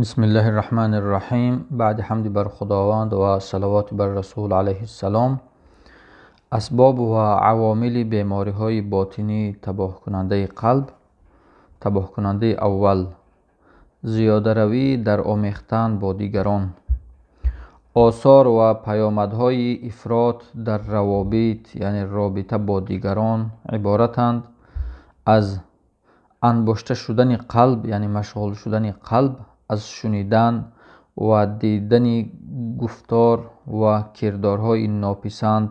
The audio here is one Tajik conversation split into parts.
Бисмиллаҳир Раҳмонир Раҳим. Баъди ҳамди бар Худованд ва салавоти бар Расул алайҳиссалом, асбоб ва авомили бемориҳои ботинӣ табоҳкунандаи қалб. Табоҳкунандаи аввал: зиёдаравӣ дар омехтан бо дигарон. Осор ва паёмадҳои ифрот дар равобит, яъне робита бо дигарон, иборатанд аз анбошта шудани қалб, яъне машғул шудани қалб аз шунидан ва дидани гуфтор ва кирдорҳои нописанд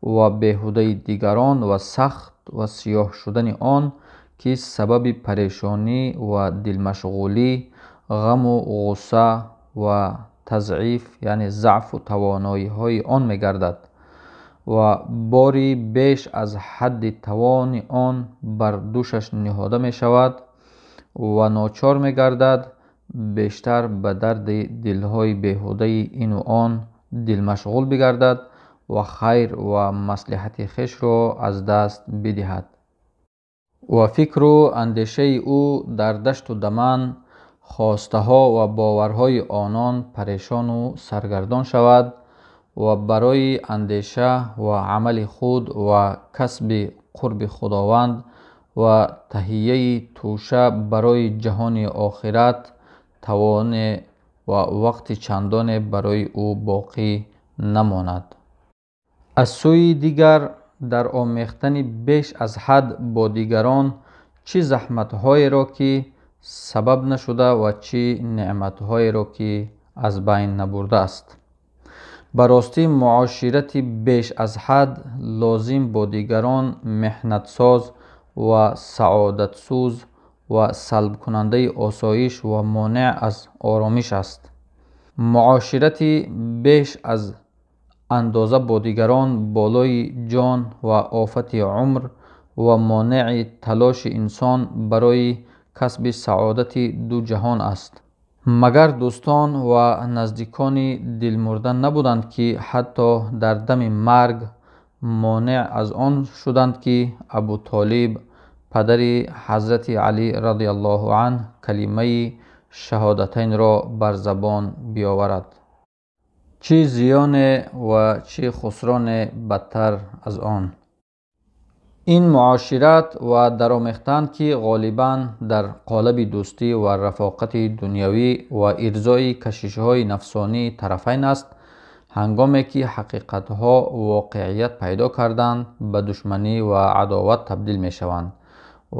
ва беҳудаи дигарон ва сахт ва сиёҳ шудани он, ки сабаби парешонӣ ва дилмашғулӣ, ғаму ғусса ва тазъиф, яъне заъфу тавоноиҳои он мегардад ва бори беш аз ҳадди тавони он бар дӯшаш ниҳода мешавад ва ночор мегардад бештар ба дарди дилҳои беҳудаи ину он дилмашғул бигардад ва хайр ва маслиҳати хешро аз даст бидиҳад. Ва фикру андешаи ӯ дар дашту даман, хостаҳо ва боварҳои онон парешону саргардон шавад ва барои андеша ва амали худ ва касби қурби Худованд ва таҳияи тӯша барои ҷаҳони охират тавоне ва вақти чандоне барои ӯ боқӣ намонад. Аз сӯи дигар, дар омехтани беш аз ҳад бо дигарон чӣ заҳматҳоеро ки сабаб нашуда ва чӣ неъматҳоеро ки аз байн набурдааст. Ба ростӣ, муоширати беш аз ҳад лозим бо дигарон меҳнатсоз ва саодатсӯз ва салбкунандаи осоиш ва монеъ аз оромиш аст. Муоширати беш аз андоза бо дигарон болои ҷон ва офати умр ва монеи талоши инсон барои касби саодати ду ҷаҳон аст. Магар дӯстон ва наздикони дилмурда набуданд, ки ҳатто дар дами марг монеъ аз он шуданд, ки Абутолиб, падари ҳазрати Алӣ радиаллоҳу анҳ, калимаи шаҳодатайнро бар забон биёварад? Чӣ зиёне ва чӣ хусроне бадтар аз он? Ин муошират ва даромехтан, ки ғолибан дар қолаби дӯстӣ ва рафоқати дунявӣ ва ирзои кашишҳои нафсонии тарафайн аст, ҳангоме ки ҳақиқатҳо воқеият пайдо карданд, ба душманӣ ва адоват табдил мешаванд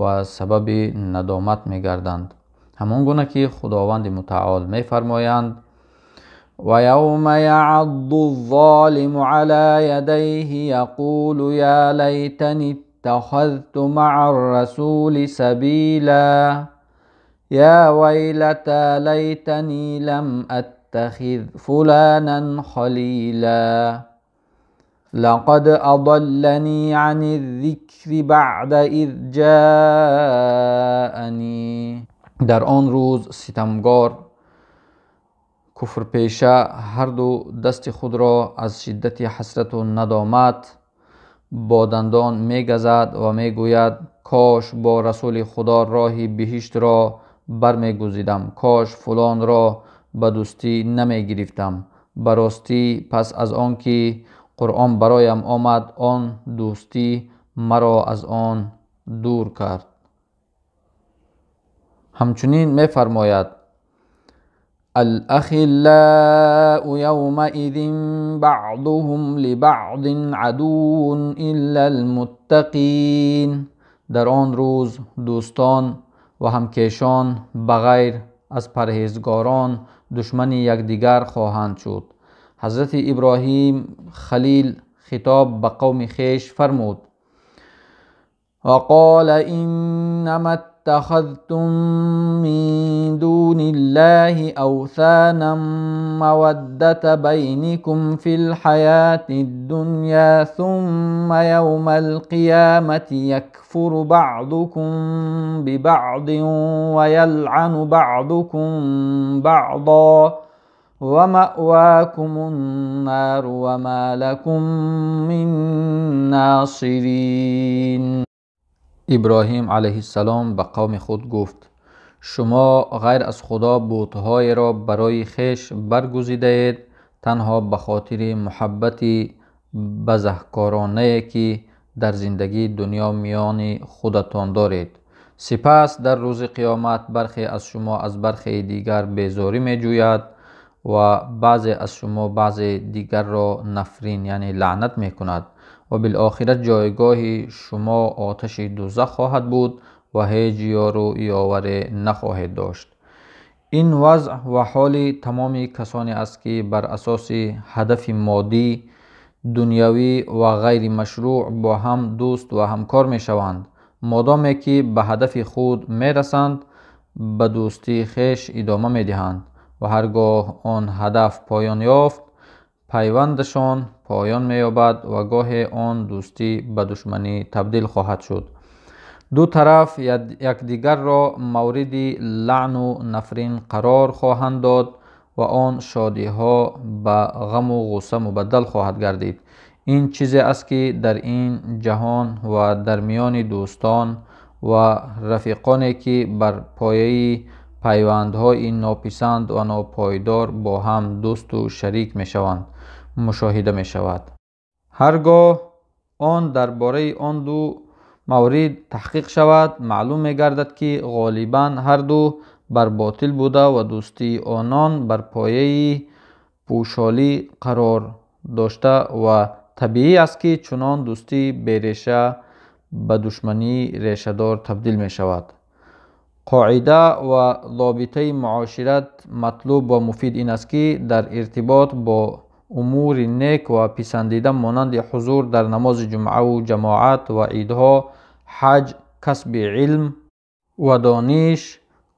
ва сабаби надомат мегарданд. Ҳамон гуна ки Худованди Мутаол мефармоянд: ва явма яъадду ззолиму ала ядайҳи яқулу я лайтани иттахазту маа ррасули сабила я вайлата лайтани лам аттахиз фуланан халила лақад адаллани ани ззикри баъда из ҷаани. Дар он рӯз ситамгор, куфрпеша ҳарду дасти худро аз шиддати ҳасрату надомат бо дандон мегазад ва мегӯяд: кош бо расули Худо роҳи биҳиштро бармегузидам, кош фулонро ба дӯстӣ намегирифтам. Ба ростӣ, пас аз он ки Қуръон бароям омад, он дӯстӣ маро аз он дур кард. Ҳамчунин мефармояд: алахиллау явмаизин баъдуҳум либаъдин адуввун илла алмуттақин. Дар он рӯз дӯстон ва ҳамкешон ба ғайр аз парҳезгорон душмани якдигар хоҳанд шуд. Ҳазрати Иброҳим Халил хитоб ба қавми хеш фармуд: ва қола иннама аттахазтум мин дуниллаҳи авсанан маваддата байникум фил ҳаяти дунья сумма явмал қиямати якфуру баъдукум бибаъдин ва ялъану баъдукум баъдан ва маъвакумун нару ва ма лакум мин носирин. Иброҳим алайҳиссалом ба қавми худ гуфт: Шумо ғайр аз Худо бутҳоеро барои хеш баргузидаед танҳо ба хотири муҳаббати базаҳкоронае, ки дар зиндагии дунё миёни худатон доред. Сипас дар рӯзи қиёмат бархе аз шумо аз бархеи дигар безорӣ меҷӯяд ва баъзе аз шумо баъзе дигарро нафрин, яъне лаънат мекунад ва билохира ҷойгоҳи шумо оташи дӯзах хоҳад буд ва ҳеҷ ёру ёваре нахоҳед дошт. Ин вазъ ва ҳоли тамоми касоне аст, ки бар асоси ҳадафи моддӣ, дунявӣ ва ғайримашрӯъ бо ҳам дӯст ва ҳамкор мешаванд. Модоме ки ба ҳадафи худ мерасанд, ба дӯстии хеш идома медиҳанд ва ҳаргоҳ он ҳадаф поён ёфт, пайвандашон поён меёбад ва гоҳе он дӯстӣ ба душманӣ табдил хоҳад шуд. Ду тараф якдигарро мавриди лаъну нафрин қарор хоҳанд дод ва он шодиҳо ба ғаму ғусса мубаддал хоҳад гардид. Ин чизе аст, ки дар ин ҷаҳон ва дар миёни дӯстон ва рафиқоне, ки бар пояи пайвандҳои нописанд ва нопойдор бо ҳам дӯсту шарик мешаванд, мушоҳида мешавад. Ҳаргоҳ он дар бораи он ду маврид таҳқиқ шавад, маълум мегардад, ки ғолибан ҳар ду бар ботил буда ва дӯстии онон бар пояи пӯшолӣ қарор дошта ва табиӣ аст, ки чунон дӯстии береша ба душмании решадор табдил мешавад. Қоида ва робитаи муошират матлуб ва муфид ин аст, ки дар иртибот бо умури нек ва писандида монанди ҳузур дар намози ҷумъаву ҷамоат ва идҳо, ҳаҷ, касби илм ва дониш,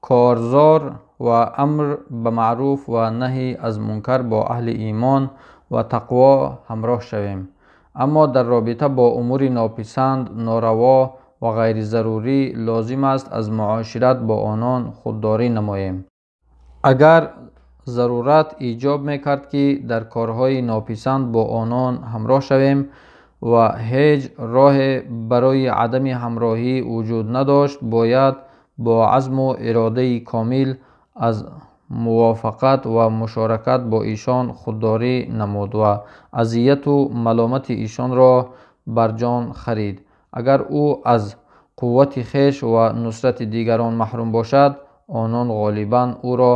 корзор ва амр ба маъруф ва наҳй аз мункар бо аҳли имон ва тақво ҳамроҳ шавем. Аммо дар робита бо умури нописанд, нораво ва ғайризарурӣ лозим аст аз муошират бо онон худдорӣ намоем. Агар зарурат иҷоб мекард, ки дар корҳои нописанд бо онон ҳамроҳ шавем ва ҳеҷ роҳе барои адами ҳамроҳӣ вуҷуд надошт, бояд бо азму иродаи комил аз мувофиқат ва мушоракат бо ишон худдорӣ намуд ва азияту маломати ишонро бар ҷон харид. Агар ӯ аз қуввати хеш ва нусрати дигарон маҳрум бошад, онон ғолибан ӯро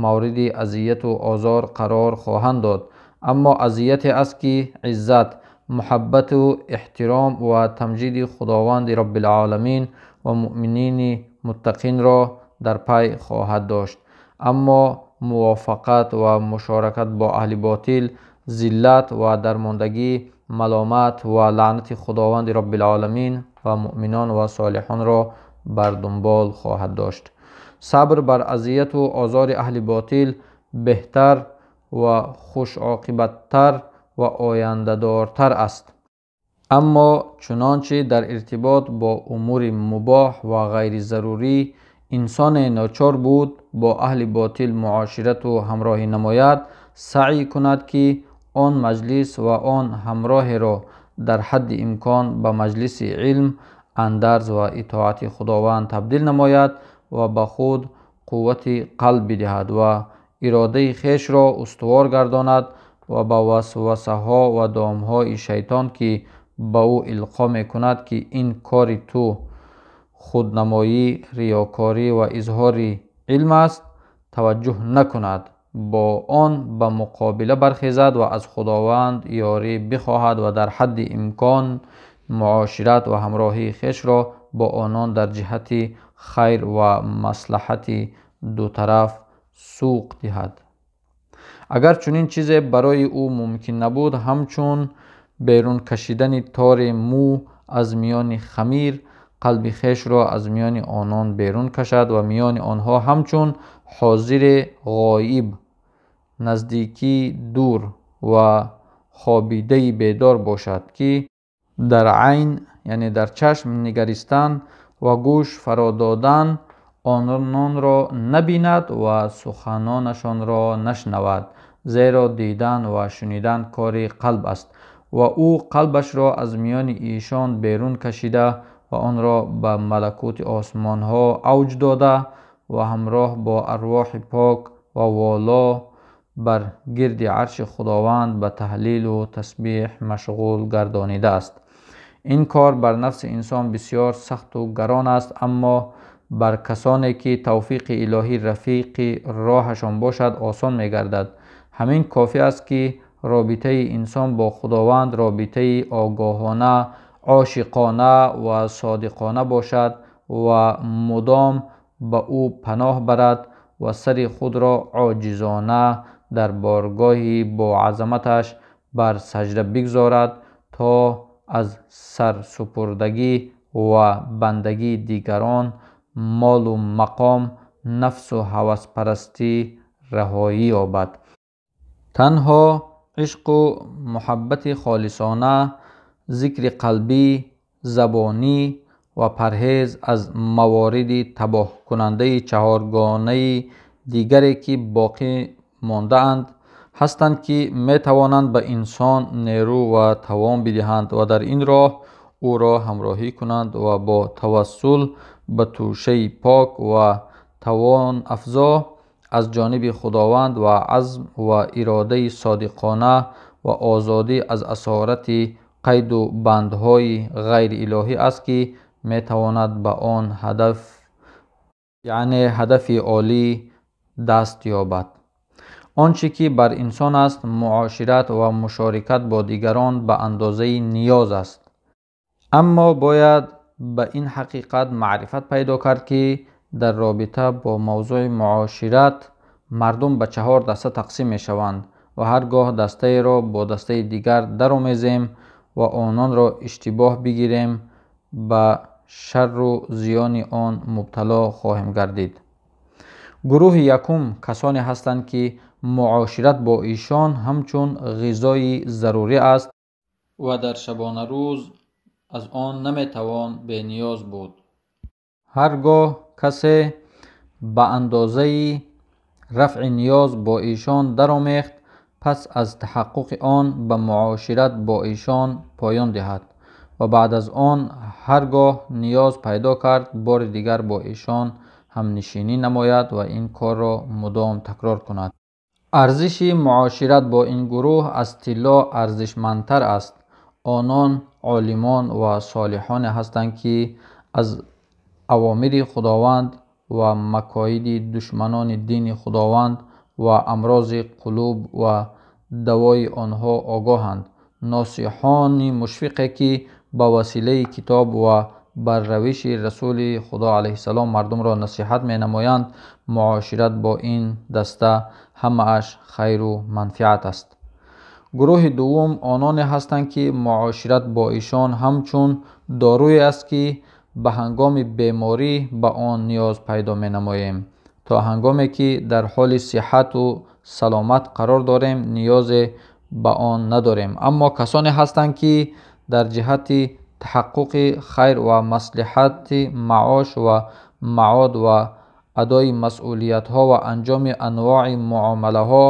мавриди азияту озор қарор хоҳанд дод. Аммо азияте аст, ки иззат, муҳаббату эҳтиром ва тамҷиди Худованди Роббилъоламин ва муъминини муттақинро дар пай хоҳад дошт. Аммо мувофиқат ва мушоракат бо аҳли ботил зиллат ва дармондагӣ, маломат ва лаънати Худованди Роббилъоламин ва муъминон ва солиҳонро бар дунбол хоҳад дошт. Сабр бар азияту озори аҳли ботил беҳтар ва хушоқибаттар ва ояндадортар аст. Аммо чунончи дар иртибот бо умури мубоҳ ва ғайризарурӣ инсоне ночор буд бо аҳли ботил муоширату ҳамроҳӣ намояд, саъй кунад, ки он маҷлис ва он ҳамроҳеро дар ҳадди имкон ба маҷлиси илм, андарз ва итоати Худованд табдил намояд ва ба худ қуввати қалб бидиҳад ва иродаи хешро устувор гардонад ва ба васвасаҳо ва домҳои шайтон, ки ба ӯ илқо мекунад, ки ин кори ту худнамоӣ, риёкорӣ ва изҳори илм аст, таваҷҷӯҳ накунад, бо он ба муқобила бархезад ва аз Худованд ёрӣ бихоҳад ва дар ҳадди имкон муошират ва ҳамроҳии хешро бо онон дар ҷиҳати хайр ва маслиҳати дутараф сӯқ диҳад. Агар чунин чизе барои ӯ мумкин набуд, ҳамчун берун кашидани тори мӯ аз миёни хамир, қалби хешро аз миёни онон берун кашад ва миёни онҳо ҳамчун ҳозири ғоиб, наздикии дур ва хобидаи бедор бошад, ки дар айн, яъне дар чашм нигаристан ва гӯш фаро додан ононро набинад ва суханонашонро нашнавад, зеро дидан ва шунидан кори қалб аст ва ӯ қалбашро аз миёни ишон берун кашида ва онро ба малакути осмонҳо авҷ дода, ва ҳамроҳ бо арвоҳи пок ва воло бар гирди арши Худованд ба таҳлилу тасбеҳ машғул гардонидааст. Ин кор бар нафси инсон бисёр сахту гарон аст, аммо бар касоне ки тавфиқи илоҳӣ рафиқи роҳашон бошад осон мегардад. Ҳамин кофӣ аст ки робитаи инсон бо Худованд робитаи огоҳона, ошиқона ва содиқона бошад ва мудом ба ӯ паноҳ барад ва сари худро оҷизона дар боргоҳи боазаматаш бар саҷда бигзорад то аз сарсупурдагӣ ва бандагии дигарон, молу мақом, нафсу ҳаваспарастӣ раҳоӣ ёбад. Танҳо ишқу муҳаббати холисона, зикри қалбӣ, забонӣ ва парҳез аз мавориди табоҳкунандаи чаҳоргонаи дигаре ки боқӣ мондаанд ҳастанд ки метавонанд ба инсон нерӯ ва тавон бидиҳанд ва дар ин роҳ ӯро ҳамроҳӣ кунанд ва бо тавассул ба тӯшаи пок ва тавон афзо аз ҷониби Худованд ва азм ва иродаи содиқона ва озодӣ аз асорати қайду бандҳои ғайриилоҳӣ аст ки метавонад ба он ҳадаф, яъне ҳадафи олӣ даст ёбад. Он чӣ ки бар инсон аст, муошират ва мушорикат бо дигарон ба андозаи ниёз аст. Аммо бояд ба ин ҳақиқат маърифат пайдо кард ки дар робита бо мавзӯи муошират мардум ба чаҳор даста тақсим мешаванд ва ҳар гоҳ дастаеро бо дастаи дигар даромезем ва ононро иштибоҳ бигирем, ба шарру зиёни он мубтало хоҳем гардид. Гурӯҳи якум касоне ҳастанд ки муошират бо ишон ҳамчун ғизои зарурӣ аст ва дар шабонарӯз аз он наметавон бениёз буд. Ҳар гоҳ касе ба андозаи рафъи ниёз бо ишон даромехт, пас аз таҳаққуқи он ба муошират бо ишон поён диҳад ва баъд аз он ҳар гоҳ ниёз пайдо кард, бори дигар бо ишон ҳамнишинӣ намояд ва ин корро мудом такрор кунад. Арзиши муошират бо ин гурӯҳ аз тилло арзишмандтар аст. Онон олимон ва солиҳоне ҳастанд ки аз авомири Худованд ва макоиди душманони дини Худованд ва амрози қулуб ва давои онҳо огоҳанд. Носиҳони мушфиқе ки ба василаи китоб ва бар равиши Расули Худо алайҳиссалом мардумро насиҳат менамоянд. Муошират бо ин даста ҳамааш хайру манфиат аст. Гурӯҳи дуввум ононе ҳастанд ки муошират бо ишон ҳамчун доруе аст ки ба ҳангоми беморӣ ба он ниёз пайдо менамоем. То ҳангоме ки дар ҳоли сиҳату саломат қарор дорем, ниёзе ба он надорем. Аммо касоне ҳастанд ки дар ҷиҳати таҳаққуқи хайр ва маслиҳати маош ва маод ва адои масъулиятҳо ва анҷоми анвои муомилаҳо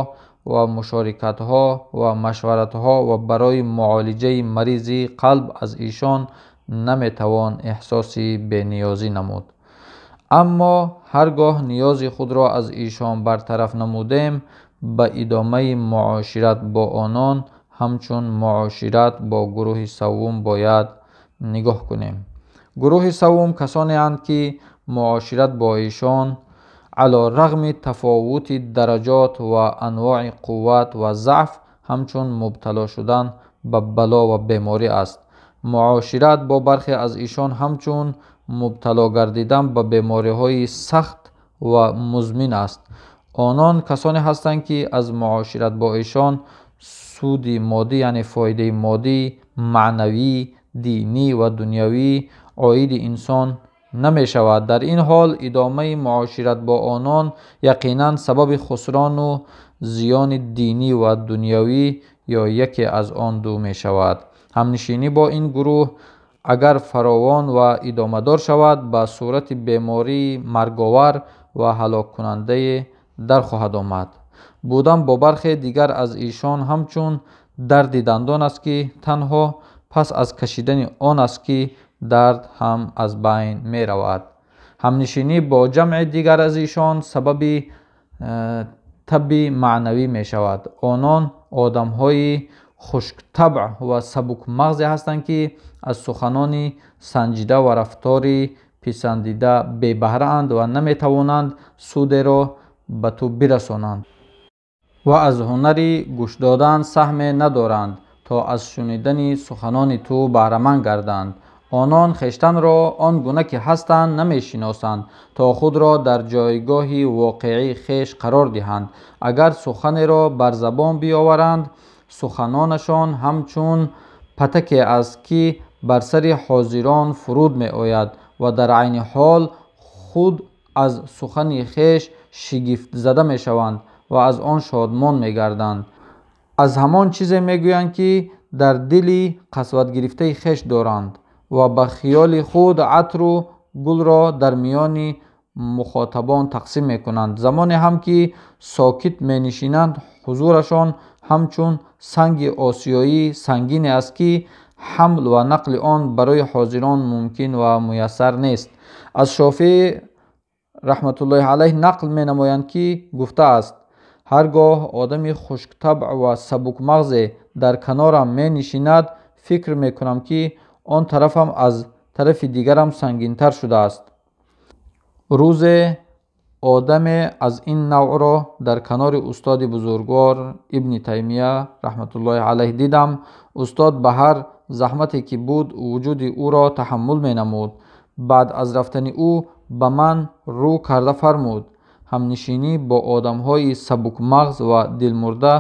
ва мушорикатҳо ва машваратҳо ва барои муолиҷаи маризи қалб аз ишон наметавон эҳсоси бениёзӣ намуд. Аммо ҳар гоҳ ниёзи худро аз ишон бартараф намудем, ба идомаи муошират бо онон ҳамчун муошират бо гурӯҳи саввум бояд нигоҳ кунем. Гурӯҳи саввум касонеанд ки муошират бо ишон ало рағми тафовути дараҷот ва анвои қувват ва заъф ҳамчун мубтало шудан ба бало ва беморӣ аст. Муошират бо бархе аз ишон ҳамчун мубтало гардидан ба бемориҳои сахт ва музмин аст. Онон касоне ҳастанд ки аз муошират бо ишон суди моддӣ, яъне фоидаи моддӣ, маънавӣ, динӣ ва дунявӣ оиди инсон намешавад. Дар ин ҳол идомаи муошират бо онон яқинан сабаби хусрону зиёни динӣ ва дунявӣ ё яке аз он ду мешавад. Ҳамнишинӣ бо ин гурӯҳ агар фаровон ва идомадор шавад, ба сурати бемории марговар ва ҳалоккунандае дар хоҳад омад. Будан бо бархе дигар аз ишон ҳамчун дарди дандон аст ки танҳо пас аз кашидани он аст ки дард ҳам аз байн меравад. ҳамнишинӣ бо ҷамъи дигар аз ишон сабаби таби маънавӣ мешавад. Онон одамҳои хушктабъ ва сабукмағзе ҳастанд, ки аз суханони санҷида ва рафтори писандида бебаҳраанд ва наметавонанд судеро ба ту бирасонанд ва аз ҳунари гӯш додан саҳме надоранд, то аз шунидани суханони ту баҳраманд гарданд. Онон хештанро он гуна ки ҳастанд намешиносанд, то худро дар ҷойгоҳи воқеии хеш қарор диҳанд. Агар суханеро бар забон биёваранд, суханонашон ҳамчун патаке аст, ки бар сари ҳозирон фуруд меояд ва дар айни ҳол худ аз сухани хеш шигифтзада мешаванд ва аз он шодмон мегарданд. Аз ҳамон чизе мегӯянд, ки дар дили қасватгирифтаи хеш доранд ва ба хиёли худ атру гулро дар миёни мухотабон тақсим мекунанд. Замоне ҳам ки сокит менишинанд, ҳузурашон ҳамчун санги осиёӣ сангине аст, ки ҳамл ва нақли он барои ҳозирон мумкин ва муяссар нест. Аз Шофеъ раҳматуллоҳи алайҳ нақл менамоянд, ки гуфтааст: ҳар гоҳ одами хушктабъ ва сабукмағзе дар канорам менишинад, фикр мекунам, ки он тарафам аз тарафи дигарам сангинтар шудааст. Рӯзе одаме аз ин навъро дар канори устоди бузургвор Ибни Таймия раҳматуллоҳи алайҳ дидам. Устод ба ҳар заҳмате ки буд вуҷуди ӯро таҳаммул менамуд. Баъд аз рафтани ӯ ба ман рӯ карда фармуд: ҳамнишинӣ бо одамҳои сабукмағз ва дилмурда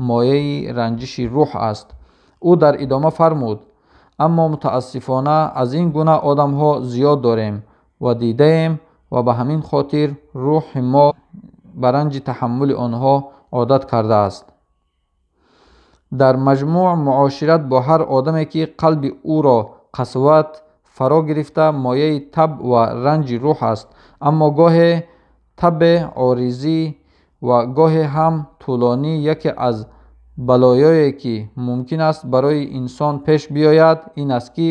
мояи ранҷиши рӯҳ аст. Ӯ дар идома фармуд: аммо мутаассифона аз ин гуна одамҳо зиёд дорем ва дидаем ва ба ҳамин хотир рӯҳи мо ба ранҷи таҳаммули онҳо одат кардааст. Дар маҷмӯъ муошират бо ҳар одаме, ки қалби ӯро қасват фаро гирифта, мояи таб ва ранҷи рӯҳ аст. Аммо гоҳе табе оризӣ ва гоҳе ҳам тӯлонӣ яке аз балоёе ки мумкин аст барои инсон пеш биёяд, ин аст, ки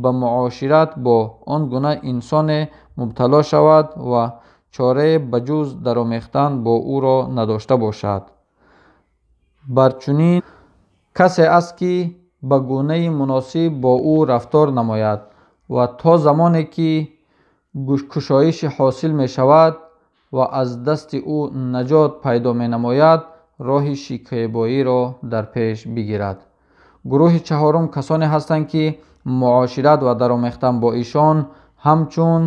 ба муошират бо он гуна инсоне мубтало шавад ва чорае ба ҷуз даромехтан бо ӯро надошта бошад. Бар чунин касе аст, ки ба гунаи муносиб бо ӯ рафтор намояд ва то замоне ки кушоиши ҳосил мешавад ва аз дасти ӯ наҷот пайдо менамояд, роҳи шикебоиро дар пеш бигирад. Гурӯҳи чаҳорум касоне ҳастанд, ки муошират ва даромехтан бо ишон ҳамчун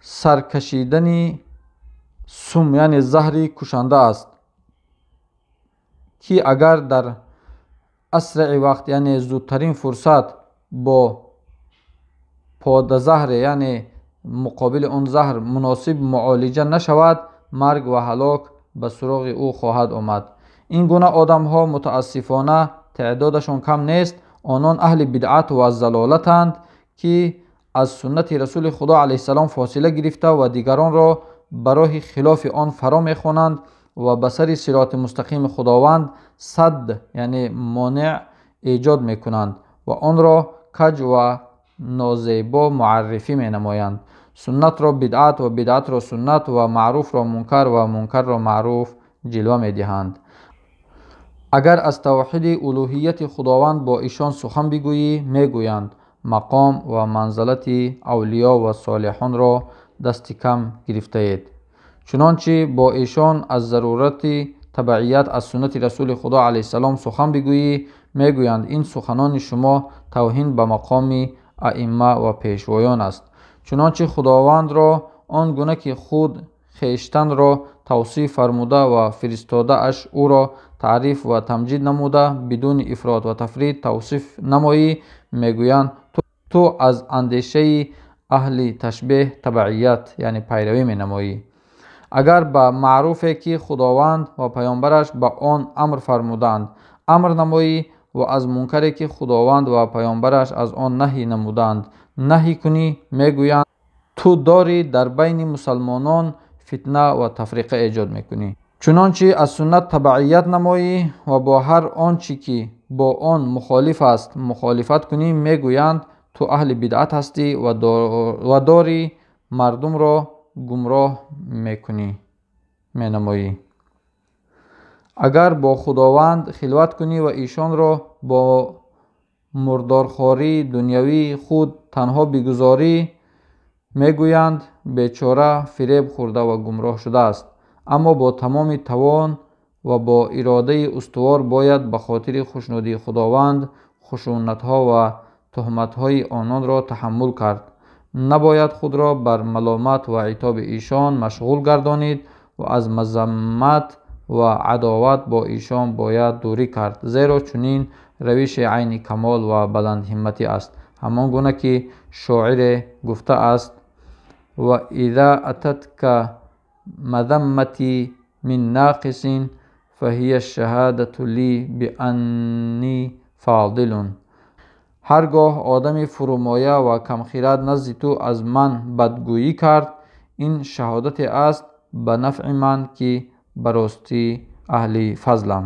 саркашидани сум, яъне заҳри кушанда аст, ки агар дар асраи вақт, яъне зудтарин фурсат бо подазаҳре, яъне муқобили он заҳр муносиб муолиҷа нашавад, марг ва ҳалок ба суроғи ӯ хоҳад омад. Ин гуна одамҳо мутаассифона теъдодашон кам нест. Онон аҳли бидъат ва залолатанд, ки аз суннати расули худо алайҳиссалом фосила гирифта ва дигаронро ба роҳи хилофи он фаро мехонанд ва ба сари сироти мустақими худованд садд, яъне монеъ эҷод мекунанд ва онро каҷ ва нозебо муаррифӣ менамоянд. Суннатро бидъат ва бидъатро суннат ва маъруфро мункар ва мункарро маъруф ҷилва медиҳанд. Агар аз тавҳиди улӯҳияти худованд бо ишон сухан бигӯӣ, мегӯянд мақом ва манзалати авлиё ва солиҳонро дасти кам гирифтаед. Чунончи бо ишон аз зарурати табаият аз суннати расули худо алайҳиссалом сухан бигӯӣ, мегӯянд ин суханони шумо тавҳин ба мақоми аимма ва пешвоён аст. Чунончи худовандро он гуна ки худ хештанро тавсиф фармуда ва фиристодааш ӯро таъриф ва тамҷид намуда, бидуни ифрот ва тафрид тавсиф намоӣ, мегӯянд ту аз андешаи аҳли ташбеҳ табаият, яъне пайравӣ менамоӣ. Агар ба маъруфе ки худованд ва паёмбараш ба он амр фармуданд амр намоӣ ва аз мункаре ки худованд ва паёмбараш аз он наҳй намуданд наҳй кунӣ, мегӯянд ту дорӣ дар байни мусалмонон фитна ва тафриқа эҷод мекунӣ. Чунончи аз суннат табаият намоӣ ва бо ҳар он чӣ ки бо он мухолиф аст мухолифат кунӣ, мегӯянд ту аҳли бидъат ҳастӣ ва дорӣ мардумро гумроҳ мекунӣ менамоӣ. Агар бо Худованд хилват кунӣ ва эшонро бо мурдорхории дунявии худ танҳо бигузорӣ, мегӯянд бечора фиреб хӯрда ва гумроҳ шудааст. Аммо бо тамоми тавон ва бо иродаи устувор бояд ба хотири хушнудии Худованд хушунатҳо ва туҳматҳои ононро таҳаммул кард. Набояд худро бар маломат ва итоби эшон машғул гардонид ва аз мазаммат ва адоват бо эшон бояд дурӣ кард, зеро чунин равиши айни камол ва баландҳимматӣ аст. Ҳамон гуна ки шоире гуфтааст: ва иза ататка мазамматӣ мин нақисин фаҳия шаҳадату ли бианни фодилун. Ҳар гоҳ одами фурӯмоя ва камхирад назди ту аз ман бадгӯӣ кард, ин шаҳодате аст ба нафъи ман, ки ба ростӣ аҳли фазлам.